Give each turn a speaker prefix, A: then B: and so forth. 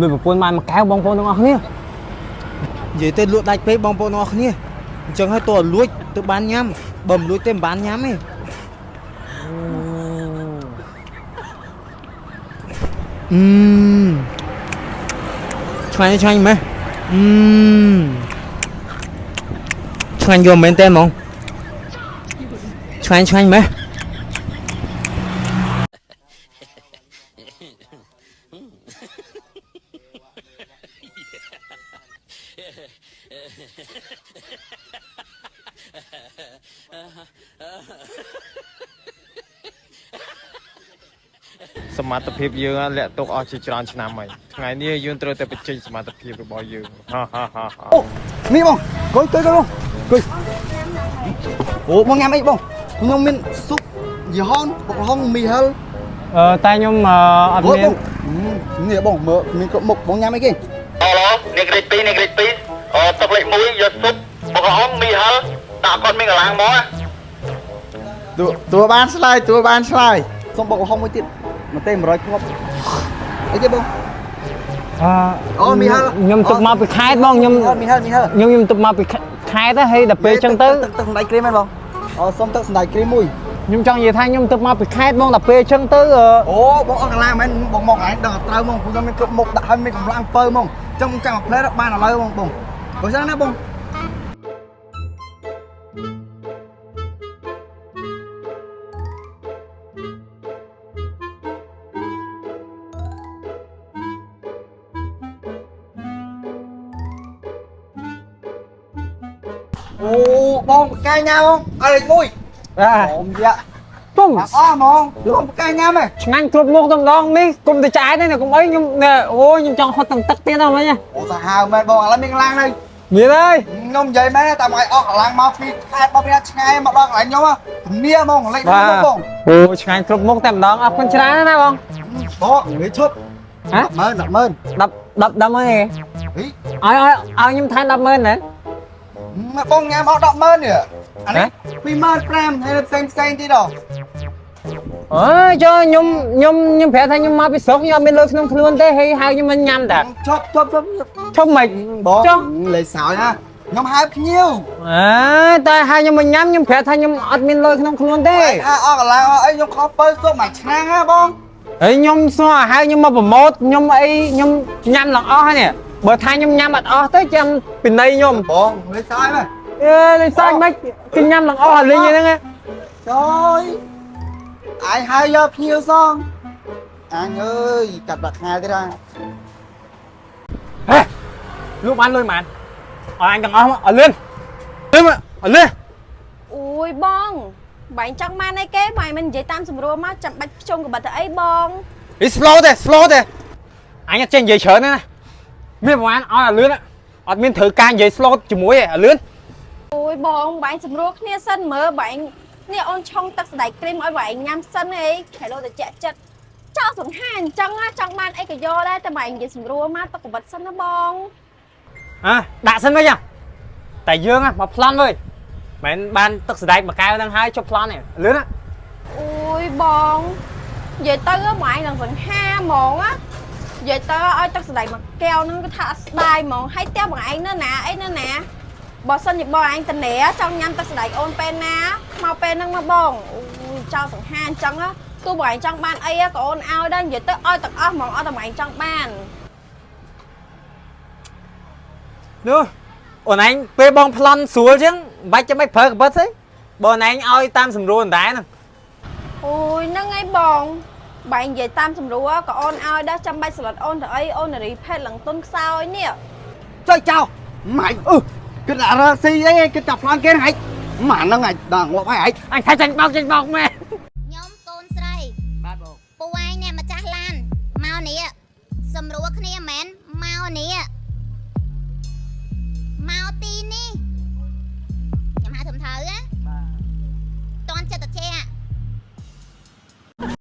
A: លួចប្រពន្ធបានមួយកែវបងប្អូនទាំងអស់គ្នា
B: និយាយទៅលក់ដាច់ពេកបងប្អូនទាំងអស់គ្នាអញ្ចឹងហើយតើលួចទៅបានញ៉ាំបើមិនលួចទេមិនបានញ៉ាំទេអឺឆ្ងាញ់ឆ្ងាញ់ម៉េះអឺឆ្ងាញ់យកមែនតើហ្មងឆ្ងាញ់ឆ្ងាញ់ម៉េះ
C: សមត្ថភាពយើងលាក់ទុកអស់ជាច្រើនឆ្នាំហើយថ្ងៃនេះយើងត្រូវតែបញ្ចេញសមត្ថភាពរបស់យើងហាហាហាហា
D: អូនេះបងកុយកុយកុយបងកុយអូបងញ៉ាំអីបងខ្ញុំមានស៊ុបយីហនបុកល្ហុងមីហិល
A: អឺតែខ្ញុំអឺអត់មាន
D: បងនេះបងមើលមានគ្រប់មុខបងញ៉ាំអីគេ
E: អូឡូនេះក្រិច2នេះក្រិច2អូតុកលេខ1យកស៊ុបបុកល្ហុងមីហិលដាក់គាត់មានកន្លាំងមក
F: ទួទួបានឆ្លើយទួបានឆ្លើយ
D: សុំបុកល្ហុងមួយទៀតមកទេ100គ្រាប់អីគេបង
A: អឺ
D: អូមីហិល
A: ខ្ញុំទុកមកពីខេត្តបងខ្ញុំ
D: មីហិលមីហិល
A: ខ្ញុំខ្ញុំទុកមកពីខេត្តទៅហើយដល់ពេលអញ្ចឹងទៅ
D: ទឹកទឹកសណ្តែកគ្រីមហ្នឹងបងអូសុំទឹកសណ្តែកគ្រីមមួយ
A: ខ្ញុំចង់និយាយថាខ្ញុំទុកមកពីខេត្តបងដល់ពេលអញ្ចឹងទៅអឺ
D: អូបងអស់កម្លាំងមែនបងមកកន្លែងដឹងតែត្រូវហ្មងព្រោះខ្ញុំមានគ្រប់មុខដាក់ឲ្យមានកម្លាំងពៅហ្មងអញ្ចឹងបងចាំមួយផ្លែបានឥឡូវហ្មងបងបើចឹងណាបងអូបងបកែញ៉ាំបងអើលេខ1
A: អា
D: អូមយ៉ា
A: ពុំ
D: អស់ហ្មងលោកបកែញ៉ាំហ៎
A: ឆ្ងាញ់គ្រប់មុខតែម្ដងនេះគុំទៅចាយទេណាគុំអីខ្ញុំណែអូខ្ញុំចង់ហត់ទាំងទឹកទៀតហ្នឹងវិញ
D: អូសាហាវមែនបងឥឡូវមានកម្លាំងហើយ
A: មានហើយ
D: ខ្ញុំនិយាយមែនតែមកឲ្យអស់កម្លាំងមកពីខេត្តមកពីណាឆ្ងាយមកដល់កន្លែងខ្ញុំធានាហ្មងលេខ1បង
A: អូឆ្ងាញ់គ្រប់មុខតែម្ដងអរគុណច្រើនណាស់បង
D: បងនិយាយឈប់
A: ហ៎
D: 10000 100,000
A: 10 10 10ហើយ
D: ហី
A: ឲ្យឲ្យឲ្យខ្ញុំថែម100,000ណា
D: មកបងញ៉ាំអស់100,000នេះអានេះ25,000ហើយផ្សេងផ្សេងទៀតដល់
A: អើយចូលខ្ញុំខ្ញុំខ្ញុំប្រាប់ថាខ្ញុំមកពីស្រុកខ្ញុំអត់មានលុយក្នុងខ្លួនទេហើយហៅខ្ញុំមកញ៉ាំតា
D: ឈប់ឈប់ឈប់
A: ឈប់មិន
D: បង
A: ចុះ
D: លេខសោយណាខ្ញុំហៅភ្ញៀវ
A: អើតែហៅខ្ញុំមកញ៉ាំខ្ញុំប្រាប់ថាខ្ញុំអត់មានលុយក្នុងខ្លួនទេ
D: ថាអស់កម្លាំងអស់អីខ្ញុំខំពើសុំមួយឆ្នាំហ៎បង
A: ហើយខ្ញុំស្គាល់ហៅខ្ញុំមកប្រម៉ូទខ្ញុំអីខ្ញុំញ៉ាំឡើងអស់ហើយនេះបើថាខ្ញុំញ៉ាំអត់អស់ទៅចាំពិន័យខ្ញុំ
D: បងលេខសោយមែន
A: អេលេងសាច់មិនគេញ៉ាំឡើងអស់អាលីងហ្នឹង
D: ចយអាយហៅយកភ្ញៀវសងអញអើយកាត់បាក់ខែទៀតហ่า
A: ហេលក់បានលុយប៉ុន្មានឲ្យអញទាំងអស់មកឲ្យលឿនលឿនមកឲ្យលឿន
G: អូយបងបែងចង់បានអីគេបែងមិននិយាយតាមសម្រួលមកចាំបាច់ភ្ជុំកបិតទៅអីបង
A: អី slow ទេ slow ទេអញអត់ចេះនិយាយច្រើនទេណាមានប្រហែលឲ្យឲ្យលឿនអត់មានត្រូវការនិយាយ slow ជាមួយទេឲ្យលឿន
G: អូយបងបែងសម្រួលគ្នាសិនមើលបែងនេះអូនឆុងទឹកសណ្តែកគ្រីមឲ្យបែងញ៉ាំសិនអីខែលោតែជាក់ចិត្តចោលសង្ហាអញ្ចឹងណាចង់បានអីក៏យកដែរតែបែងនិយាយសម្រួលមកទឹកកបិតសិនណាបង
A: អ่ะដាក់សិនវិញហ៎តែយើងហ៎មកប្លន់វិញមិនមែនបានទឹកសណ្ដែកមួយកែវហ្នឹងហើយជប់ប្លន់ទេលឿនណា
G: អូយបងនិយាយទៅបែងនឹងសង្ហាហ្មងណានិយាយទៅឲ្យទឹកសណ្តែកមួយកែវហ្នឹងគឺថាអត់ស្ដាយហ្មងហើយផ្ទះបងឯងនៅណាអីនៅណាបើសិនជាបងឯងតនេចង់ញ៉ាំទឹកសណ្តែកអូនពេលណាមកពេលហ្នឹងមកបងអូយចោលសង្ហាអញ្ចឹងណាទោះបងឯងចង់បានអីក៏អូនឲ្យដែរនិយាយទៅឲ្យទាំងអស់ហ្មងអត់តែបងឯងចង់បាន
A: នោះអូនឯងពេលបងប្លន់ស្រួលចឹងមិនបាច់ចាំបាច់ប្រើកបិតទេបើអូនឯងឲ្យតាមសម្រួលដដែលហ្នឹង
G: អូយហ្នឹងឯងបងបែងនិយាយតាមសម្រួលក៏អូនឲ្យដែរចាំបាច់ស្លុតអូនទៅអីអូននារីភេទឡើងទុនខ្សោយនេះ
D: ចុយចោលម៉ៃអឺគិតអារស៊ីអីគិតតែប្លន់គេហ្នឹងឯងម៉ាហ្នឹងឯងដល់ងាប់ហើយឯង
A: អញថាចាញ់បោកចាញ់បោកមែន
H: ខ្ញុំកូនស្រីបាទបងពូឯងអ្នកម្ចាស់ឡានមកនេះសម្រួលគ្នាមែនមកនេះមកទីនេះ